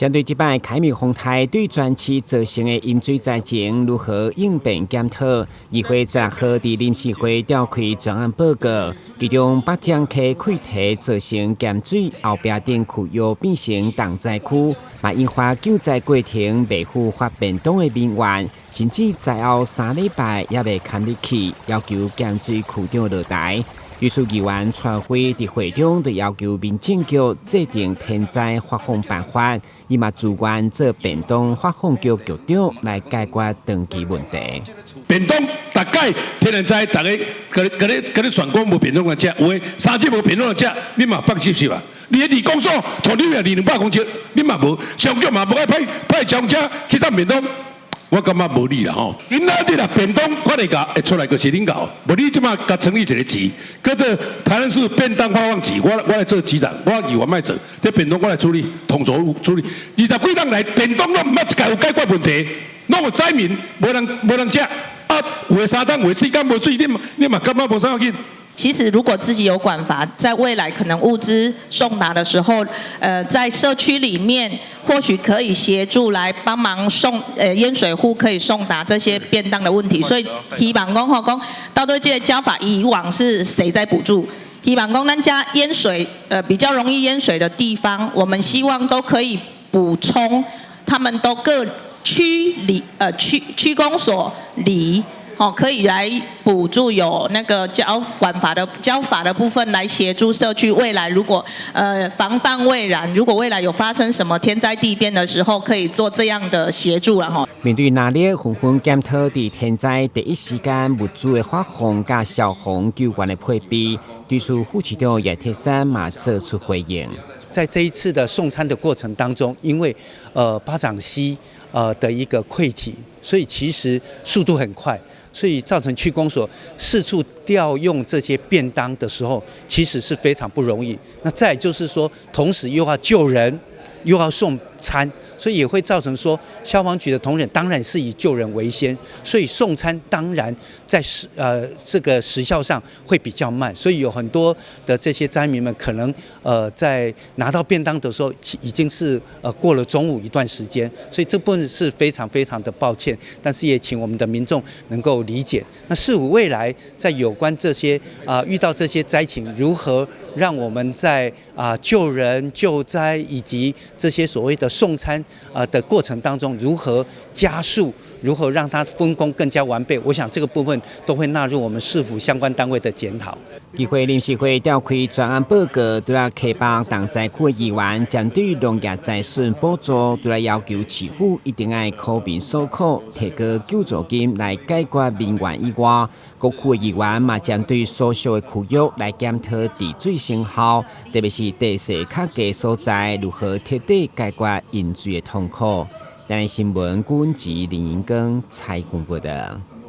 針對這擺凱米風台對全市造成的淹水災情如何應變檢討，議會10號佇臨時會召開專案報告，其中八掌溪潰堤造成鹹水後壁頂區域變成重災區，嘛引發救災過程袂赴發便當的民怨，甚至災後3禮拜猶未堪入去，要求鹹水區長落台。於是議員傳輝佇會中就要求民政局制定天災發放辦法，伊嘛自願做便當發放局局長來解決長期問題。便當逐擺天然災，逐家共你共你選講無便當來食，有的3日無便當來食，你嘛放心是吧？你的里公所從你離200公尺，你嘛無，消防局嘛無愛派派消防車去送便當。我感覺無理啦吼！今仔日啦，便當發會到會出來就是恁𠢕，無你這馬共成立一個局，叫做台南市便當發放局，我來做局長，我議員莫做，這便當我來處理，統籌處理。20幾冬來便當攏毋捌一擺有解決問題，攏有災民無人食，啊，有的3冬，有的4工無水，你嘛感覺無啥要緊。其實如果自己有管筏，在未來可能物資送達的時候，在社區裡面或許可以協助來幫忙送，淹水戶可以送達這些便當的問題。所以希望講吼講，到底這個交法以往是誰在補助？希望講咱遮淹水，比較容易淹水的地方，我們希望都可以補充，他們都各區里，區公所里。哦，可以來補助有那個交管筏的交筏的部分來協助社區。未來如果防範未然，如果未來有發生什麼天災地變的時候，可以做這樣的協助啦。吼。面對藍綠紛紛檢討佇天災第一時間物資的發放佮消防救援的配備，對此副市長葉鐵珊嘛做出回應。在這一次的送餐的過程當中，因為八掌溪的一個潰堤，所以其實速度很快。所以造成區公所四處調用這些便當的時候，其實是非常不容易。那再就是說，同時又要救人，又要送餐，所以也會造成說，消防局的同仁當然是以救人為先，所以送餐當然在這個時效上會比較慢。所以有很多的這些災民們可能在拿到便當的時候，已經是過了中午一段時間，所以這部分是非常非常的抱歉，但是也請我們的民眾能夠理解。那市府未來在有關這些遇到這些災情，如何讓我們在救人救災以及這些所謂的送餐的過程當中，如何加速，如何讓它分工更加完備，我想這個部分都會納入我們市府相關單位的檢討。議會臨時會召開專案報告，除了溪北重災區的議員針對農業災損補助，除了要求市府一定愛苦民所苦，提高救助金來解決民怨以外，各區的議員嘛針對所屬的區域來檢討治水成效，特別是地勢較低所在，如何徹底解決淹水的痛苦。台新聞，郭文吉、林英庚採訪報道。